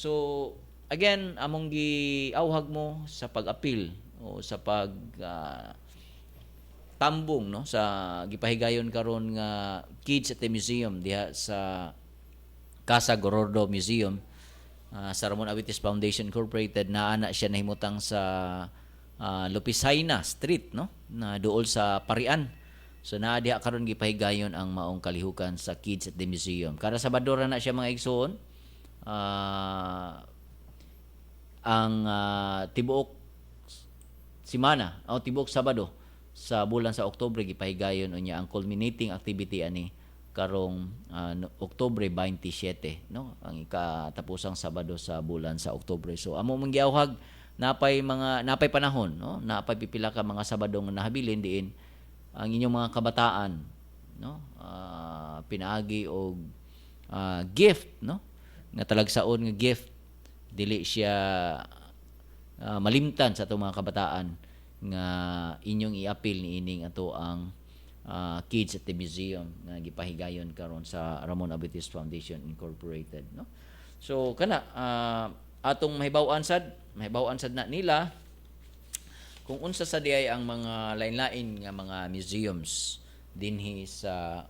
So again, among giawhag mo sa pag-apil o sa pag tambong, no, sa gipahigayon karon nga Kids at the Museum diha sa Casa Gorordo Museum sa Ramon Aboitiz Foundation Incorporated. Naa na siya nahimutang sa Lopezaina Street, no, na duol sa Parian. So naa diha karon gipahigayon ang maong kalihukan sa Kids at the Museum. Kada Sabado ra na siya, mga igsoon, ang tibuok simana o tibuok Sabado sa bulan sa Oktubre gipahigayon. Unya ang culminating activity ani karong Oktubre 27, no, ang ikatapusang Sabado sa bulan sa Oktubre. So amo mong giawhag, napay mga napay panahon, no, napay pipila ka mga Sabado nga nahabilin diin ang inyong mga kabataan, no, pinaagi og gift, no, nga talagsaon nga gift, dili siya malimtan sa atong mga kabataan nga inyong iapil niining ato ang Kids at the Museum nga gipahigayon karon sa Ramon Aboitiz Foundation Incorporated, no. So kana atong mahibaw-an sad na nila kung unsa sa diay ang mga lain-lain nga mga museums dinhi sa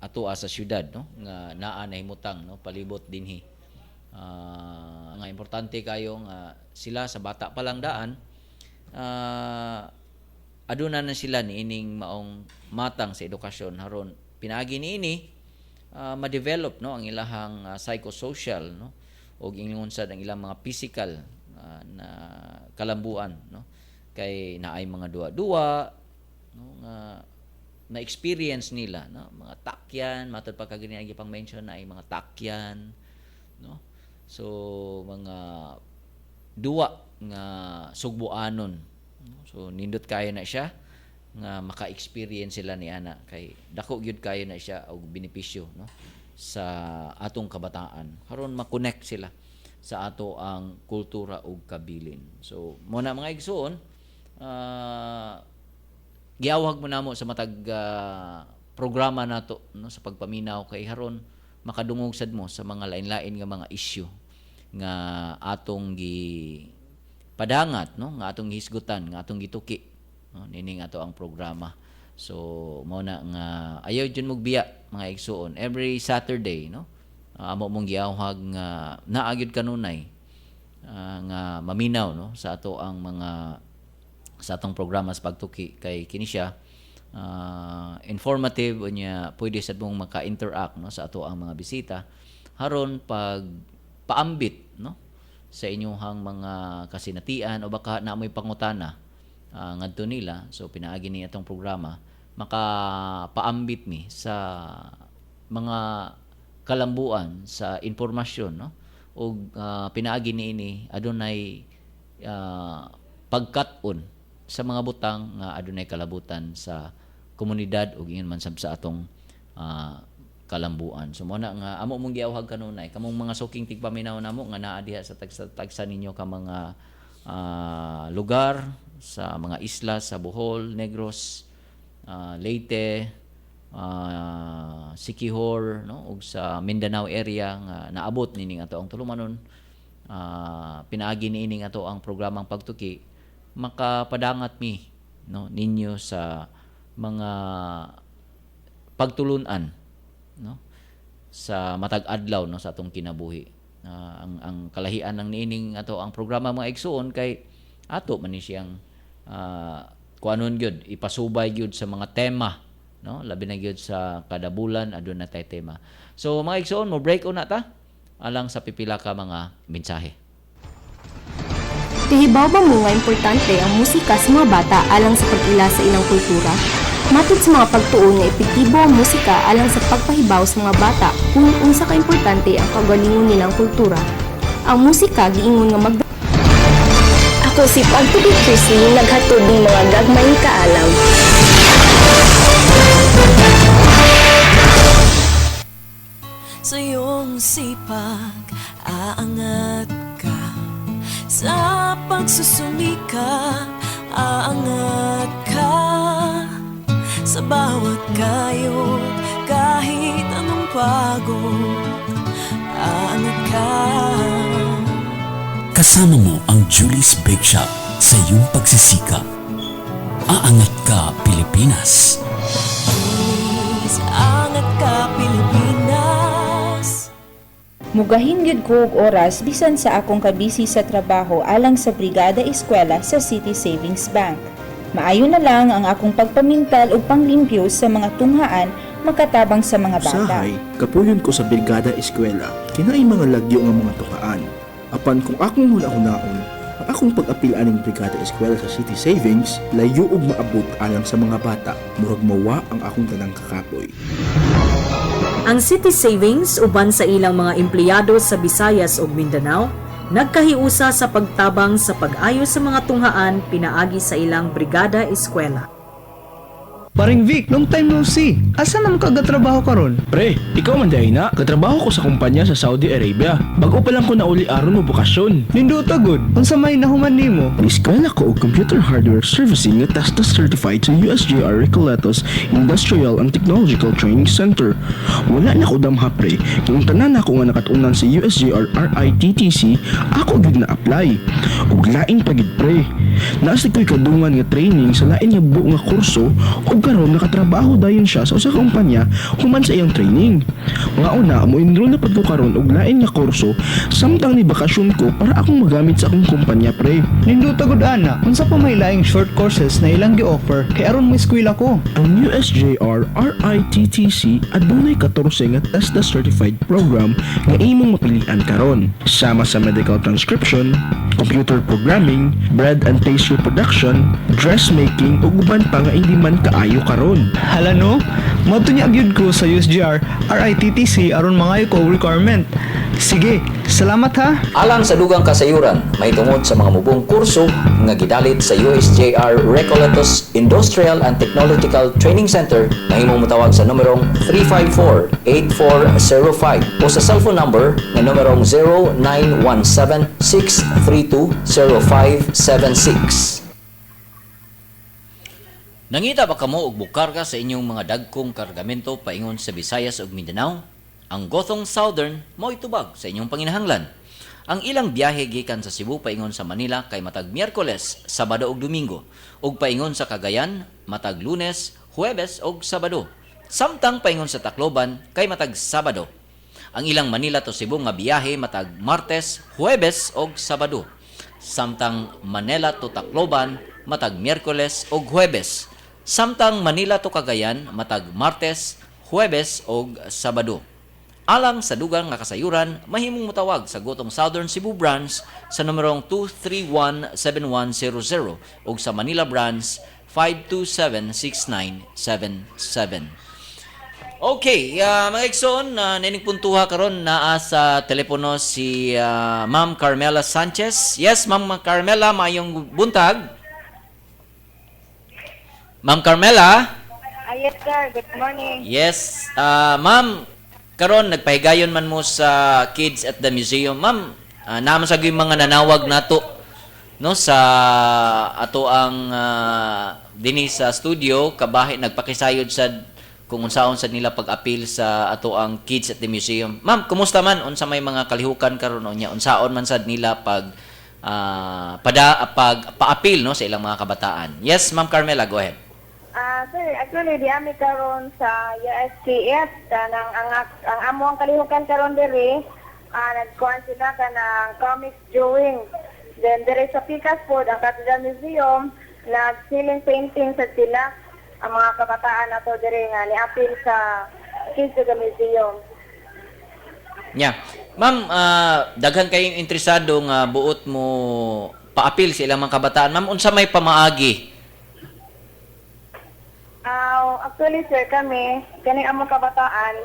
atoa sa syudad, no, nga naa nahimutang, no, palibot dinhi. Nga importante kayo nga sila sa bata pa lang daan aduna na sila niining maong matang sa edukasyon haron pinaagi niini ma-develop, no, ang ilahang psychosocial, no, ug ingon sad ang ilang mga physical na kalambuan, no, kay naay mga duwa-duwa, no, nga na-experience nila, no, mga takyan. Matod pa kagani ang gipang mention na ay mga takyan, no. So mga duwa nga sugbuanon, no? So nindot kayo na siya nga maka-experience sila ni ana kay dako gyud kayo na siya og benepisyo, no, sa atong kabataan karon ma-connect sila sa ato ang kultura ug kabilin. So mo na, mga igsoon, giawhag mo namo sa matag programa nato, no, sa pagpaminaw kay haron makadungog sad mo sa mga lain-lain nga mga issue nga atong gi padangat, no, nga atong hisgutan, nga atong gituki, no, nining ato ang programa. So mao na nga ayaw jud mo biya, mga igsuon. Every Saturday, no, amo mong giawhag nga naa gyud kanunay nga maminaw, no, sa ato ang mga sa atong programa sa pagtuki kay kini siya informative. Unya pwede sad mong maka-interact, no, sa ato ang mga bisita haron pag paambit, no, sa inyong mga kasinatian o baka na mo'y pangutana ngadto nila. So pinaagi ni atong programa makapaambit mi sa mga kalambuan sa impormasyon, no, ug pinaagi niini adunay pagkat-on sa mga butang nga adunay kalabutan sa komunidad ug ingon man sab sa atong kalambuan. So mo na nga amo mong giawhag kanunay kamong mga suking tigpaminaw namo nga naa diha sa tagsa, tagsa ninyo ka mga lugar sa mga isla sa Bohol, Negros, Leyte, Siquijor, no, ug sa Mindanao area nga naabot nining ato ang tulumanon pinaagi niining ato ang programang pagtuki, makapadangat mi, no, ninyo sa mga pagtulunan, no, sa matag adlaw, no, sa atong kinabuhi. Ang kalahian ng niining ato ang programa, mga igsuon, kay ato man ni siyang kuanon gyud, ipasubay gyud sa mga tema, no, labi na gyud sa kada bulan aduna tay tema. So mga igsuon, mo break una ta alang sa pipila ka mga mensahe. Kahibaw ba mo nga importante ang musika sa mga bata alang sa pag-ila sa ilang kultura? Matod sa mga pagtuon nga epektibo ang musika alang sa pagpahibaw sa mga bata kung unsa ka importante ang kaugalingon nilang kultura. Ang musika giingon nga mag Ako si Pagtuki Chrislyn, naghatod ng mga gagmayng kaalam. Sa iyong sipag, aangat ka. Sa pagsusumikap, aangat ka. Sa bawat kayod, kahit anong pagod, aangat ka. Kasama mo ang Julie's Bake Shop sa iyong pagsisikap. Aangat ka, Pilipinas. Please, angat ka, Pilipinas. Mugahin gyud ko og oras bisan sa akong kabisi sa trabaho alang sa Brigada Eskwela sa City Savings Bank. Maayo na lang ang akong pagpamintal ug panglimpyo sa mga tunghaan makatabang sa mga bata. Usahay, kapuyon ko sa Brigada Eskwela, kinaay mga lagyo nga mga tukaan. Apan kung akong huna-hunaon, ang akong pag-apil aning Brigada Eskwela sa City Savings, layo og maabot alang sa mga bata, murag mawa ang akong tanang kakapoy. Ang City Savings uban sa ilang mga empleyado sa Visayas ug Mindanao nagkahiusa sa pagtabang sa pag-ayo sa mga tunghaan pinaagi sa ilang Brigada Eskwela. Paring Vic, long time no see. Asa na mo kagatrabaho karon? Pre, ikaw man diay na. Katrabaho ko sa kumpanya sa Saudi Arabia. Bago pa lang ko nauli aron mo bokasyon. Nindota gud. Unsa may nahuman nimo? Eskwela ko og computer hardware servicing nga TESDA certified sa USJR Recoletos Industrial and Technological Training Center. Wala na ko damha, pre. Kung tanan ako nga nakatunan sa USJR RITTC, ako gyud na apply. Ug lain pa gid, pre. Naa sad ko'y kadungan nga training sa lain nga buo nga kurso ug karon nakatrabaho dayon siya sa usa ka kumpanya human sa iyang training. Nga una mo enroll na pud ko karon og lain nga kurso samtang ni bakasyon ko para akong magamit sa akong kumpanya, pre. Nindota gud ana. Unsa pa may laing short courses na ilang gi-offer kay aron mo eskwela ko? Ang USJR RITTC adunay 14 nga TESDA certified program nga imong mapilian karon. Sama sa medical transcription, computer programming, bread and pastry production, dressmaking ug uban pa nga hindi man kaayo karon. Hala no? Moadto nya gyud ko sa USGR RITTC aron mangayo ko og requirement. Sige, salamat ha. Alang sa dugang kasayuran, mahitungod sa mga mubong kurso nga gidalit sa USJR Recoletos Industrial and Technological Training Center, mahimong motawag sa numerong 354-8405 o sa cellphone number nga numerong 0917-632-0576. Nangita ba kamo og bukarga sa inyong mga dagkong kargamento paingon sa Visayas ug Mindanao? Ang Gothong Southern mo'y tubag sa inyong panginahanglan. Ang ilang biyahe gikan sa Cebu paingon sa Manila kay matag Miyerkules, Sabado ug Domingo, ug paingon sa Cagayan matag Lunes, Huwebes ug Sabado. Samtang paingon sa Tacloban kay matag Sabado. Ang ilang Manila to Cebu nga biyahe matag Martes, Huwebes ug Sabado. Samtang Manila to Tacloban matag Miyerkules ug Huwebes. Samtang Manila to Cagayan matag Martes, Huwebes ug Sabado. Alang sa dugang nga kasayuran, mahimong motawag sa Gotong Southern Cebu Branch sa numerong 231-7100 ug sa Manila Branch 527-6977. Okay, mga igsoon, nining puntuha karon naa sa telepono si Ma'am Carmela Sanchez. Yes, Ma'am Carmela, maayong buntag. Ma'am Carmela? Ah, yes, sir. Good morning. Yes, ma'am, karon nagpahigayon man mo sa Kids at the Museum. Ma'am, naa man sa yung mga nanawag nato no sa ato ang dinhi sa studio kabahin nagpakisayod sa kung unsaon sa nila pag-apil sa ato ang Kids at the Museum. Ma'am, kumusta man, unsa may mga kalihukan karon unya, unsaon man sad nila pag pada pag paapil no sa ilang mga kabataan? Yes, Ma'am Carmela, go ahead. Ah, sir, actually di ami karon sa USTF kanang ang amo ang kalihukan karon diri, nagkuan sila kanang comics drawing. Then diri sa Pikas pod ang Cathedral Museum, nag ceiling painting sa sila ang mga kabataan nato diri nga niapil sa Kids to the Museum. Yeah. Ma'am, daghan kayong interesado nga buot mo paapil sa ilang mga kabataan. Ma'am, unsa may pamaagi? Actually, sir, kami, kani among kabataan,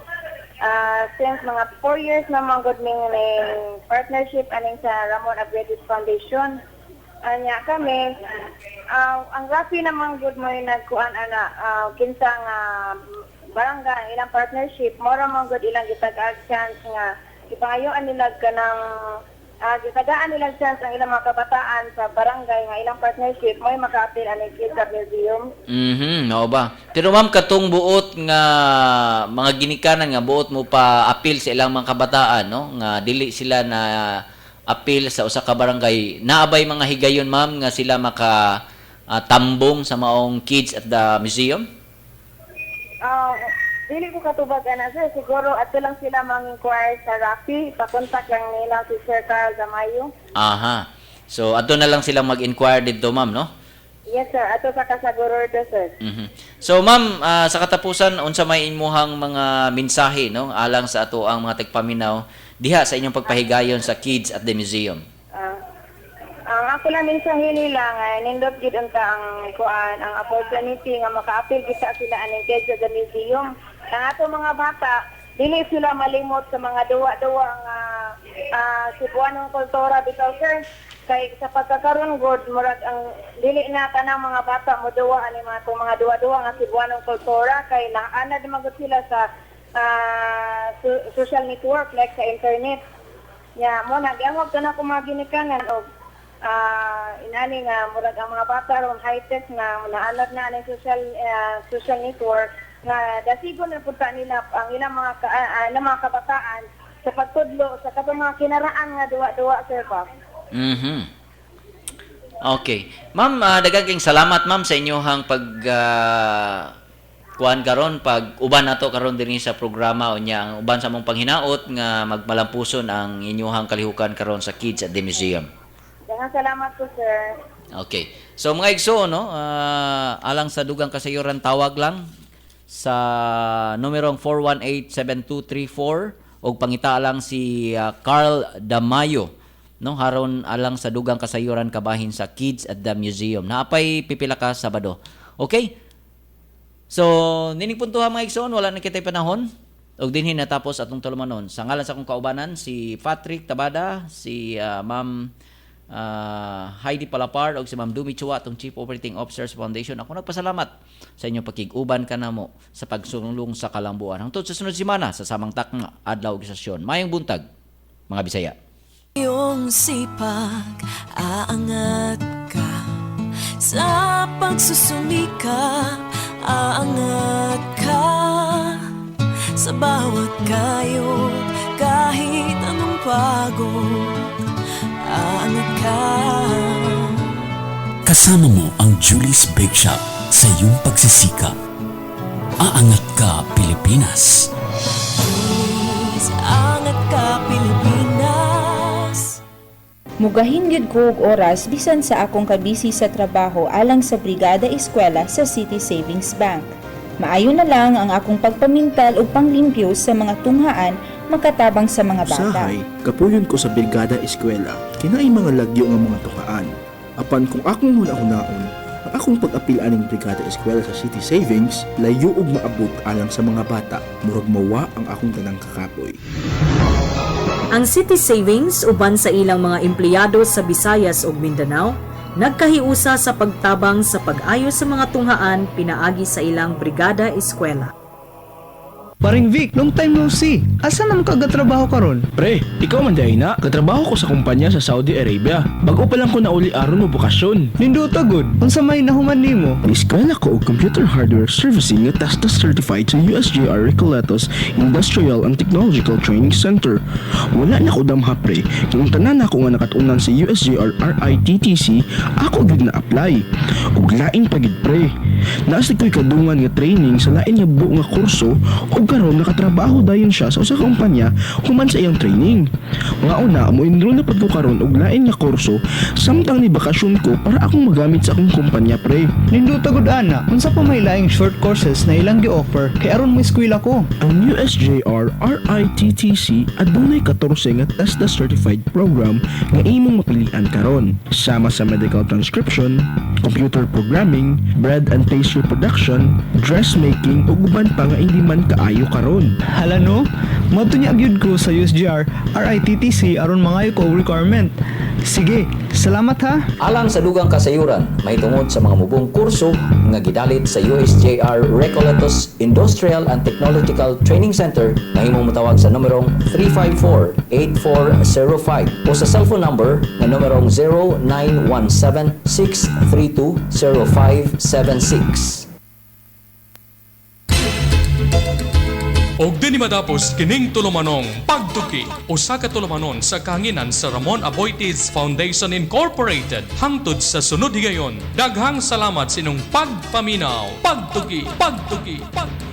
since mga 4 years na mga good ning partnership aning sa Ramon Abrites Foundation. Anya kami, ang Rafi naman good mo yung nagkuan ana, kinsa nga barangay ilang partnership, mora man good ilang gitag chance nga ipangayuan nila kanang gitagaan nila chance ang ilang mga kabataan sa barangay nga ilang partnership mo'y maka-apil aning Kids at Museum. Mao ba? Pero ma'am, katong buot nga mga ginikanan nga buot mo pa apil sa ilang mga kabataan, no? Nga dili sila na apil sa usa ka barangay. Naabay mga higayon, ma'am, nga sila maka tambong sa maong Kids at the Museum? Dili ko katubag ana, sir. Siguro ato lang sila mang-inquire sa Rafi. Pa-contact lang nila si Sir Carl Damayo. Aha. So adto na lang sila mag-inquire didto, ma'am, no? Yes, sir. Ato sa Casagordo, sir. So ma'am, sa katapusan, unsa may imuhang mga mensahe, no, alang sa ato ang mga tagpaminaw diha sa inyong pagpahigayon sa Kids at the Museum? Ang ako lang mensahe nila nga nindot gid unta ang kuan, ang opportunity nga makaapil kita sila aning Kids at the Museum. Ang ato mga bata, dili sila malimot sa mga duwa-duwa nga Cebuanong kultura bitaw, sir. Kay sa pagkakaroon god, murag ang dili na tanang mga bata mo duwa ani mga itong mga duwa-duwa nga Cebuanong kultura kay naanad magud sila sa social network like sa internet. Ya, mo na giangog na ko mga ginikanan og inani nga murag ang mga bata ron high-tech na naanad na ang social network nga dasigon na punta nila ang ilang mga mga kabataan sa pagtudlo sa katong mga kinaraan nga duwa-duwa, sir pa. Okay. Ma'am, daghang salamat, ma'am, sa inyohang pag kuan karon, pag uban nato karon dinhi sa programa, unya ang uban sa among panghinaot nga magmalampuson ang inyohang kalihukan karon sa Kids at the Museum. Daghang salamat po, sir. Okay. So mga igsoon, no, alang sa dugang kasayuran, tawag lang sa numerong 418-7234 og pangita lang si Carl Damayo, no, haron alang sa dugang kasayuran kabahin sa Kids at the Museum. Naapay pipila ka Sabado. Okay? So, nining puntuha, mga igsoon, wala na kitay panahon. Og dinhi natapos atong tulumanon. Sa ngalan sa akong kaubanan si Patrick Tabada, si Ma'am Heidi Palapar og si Ma'am Dumi Chua, atong Chief Operating Officer sa Foundation. Ako nagpasalamat sa inyong pakig-uban kanamo sa pagsulong sa kalambuan. Hangtod sa sunod semana sa samang takna, adlaw ug istasyon. Maayong buntag, mga Bisaya. Iyong sipag, aangat ka. Sa pagsusumikap, aangat ka. Sa bawat kayod, kahit anong pagod, aangat ka. Kasama mo ang Julie's Bake Shop sa iyong pagsisikap. Aangat ka, Pilipinas. Please, angat ka, Pilipinas. Mugahin gyud ko og oras bisan sa akong kabisi sa trabaho alang sa Brigada Eskwela sa City Savings Bank. Maayo na lang ang akong pagpamintal ug panglimpyo sa mga tunghaan makatabang sa mga bata. Usahay, kapuyon ko sa Brigada Eskwela, kinaay mga lagyo nga mga tukaan. Apan kung akong huna-hunaon, ang akong pag-apil aning Brigada Eskwela sa City Savings, layo og maabot alang sa mga bata, murag mawa ang akong tanang kakapoy. Ang City Savings uban sa ilang mga empleyado sa Visayas ug Mindanao nagkahiusa sa pagtabang sa pag-ayo sa mga tunghaan pinaagi sa ilang Brigada Eskwela. Paring Vic, long time no see. Asa naman ka trabaho karon? Pre, ikaw man diay na. Katrabaho ko sa kumpanya sa Saudi Arabia. Bago pa lang ko nauli aron mo bokasyon. Nindota gud. Unsa may nahuman nimo? Eskwela ko og computer hardware servicing nga TESDA certified sa USJR Recoletos Industrial and Technological Training Center. Wala na ko damha, pre. Kung tanan nako nga nakatunan sa USJR RITTC, ako gyud na apply. Ug lain pa gid, pre. Naa sad ko'y kadungan nga training sa lain nga buo nga kurso ug karon nakatrabaho dayon siya sa usa ka kumpanya human sa iyang training. Nga una mo enroll na pud ko karon og lain nga kurso samtang ni bakasyon ko para akong magamit sa akong kumpanya, pre. Nindota gud ana. Unsa pa may laing short courses na ilang gi-offer kay aron mo eskwela ko? Ang USJR RITTC adunay 14 nga TESDA certified program nga imong mapilian karon sama sa medical transcription, computer programming, bread and pastry production, dressmaking ug uban pa nga hindi man kaayo karon. Hala no, moadto nya gyud ko sa USJR RITTC aron mangayo ko og requirement. Sige, salamat ha. Alang sa dugang kasayuran, mahitungod sa mga mubong kurso nga gidalit sa USJR Recoletos Industrial and Technological Training Center, mahimong motawag sa numerong 354-8405 o sa cellphone number nga numerong 0917-632-0576. Og dinhi matapos kining tulumanong Pagtuki, usa ka tulumanon sa kahanginan sa Ramon Aboitiz Foundation Incorporated. Hangtod sa sunod higayon, daghang salamat sa inyong pagpaminaw. Pagtuki, pagtuki, pagtuki.